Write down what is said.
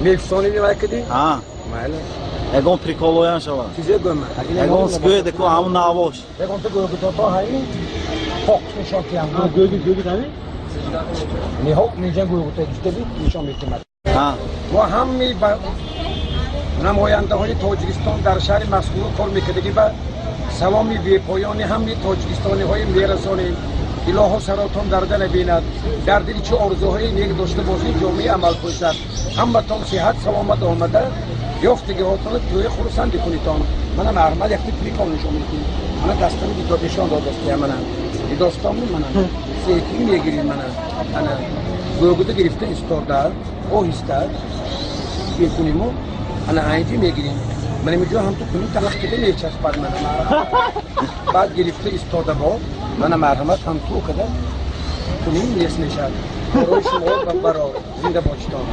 Мефсонӣ вай кадӣ? Ҳа. Майли. Ягон прикол оям шавад. Чизе гӯма. Ягон гӯяд ку ҳамун навош. Ягон ту гӯгутото ҳай фокус нишон тиям. Гӯги гӯги ҳами? Ниҳо минҷа гӯгуто гуфтаби нишон метимад. Ҳа. Мо ҳамаи ба намояндаҳои Тоҷикистон дар шаҳри Москва кор мекардагӣ ба саломи бепоёни ҳамаи тоҷикистониҳои мерасонем. Илоҳо, саротон дарда набинад, дар дили чӣ орзуҳои нек дошта бошед, ҷомеи амал пӯшад. Ҳаматон сиҳат саломат омада ёфтагиҳотона тӯи хурсандӣ кунитон. Мана, марҳамат, якти прикол нишон медиҳем. Мана, дастани дидод нишон додастия. Мана, дидостоми, мана, секин мегирем. Мана, ана гӯгуда гирифта истода, оҳиста мекуниму ана айнҷи мегирем. Мана, инҷо ҳам ту кунӣ, талақ кида мечаспад. Мана, баъд гирифта истода бо, мана, марҳамат, ҳам ту када куним, нес мешавад. Корои шумо барор, зинда бошитон.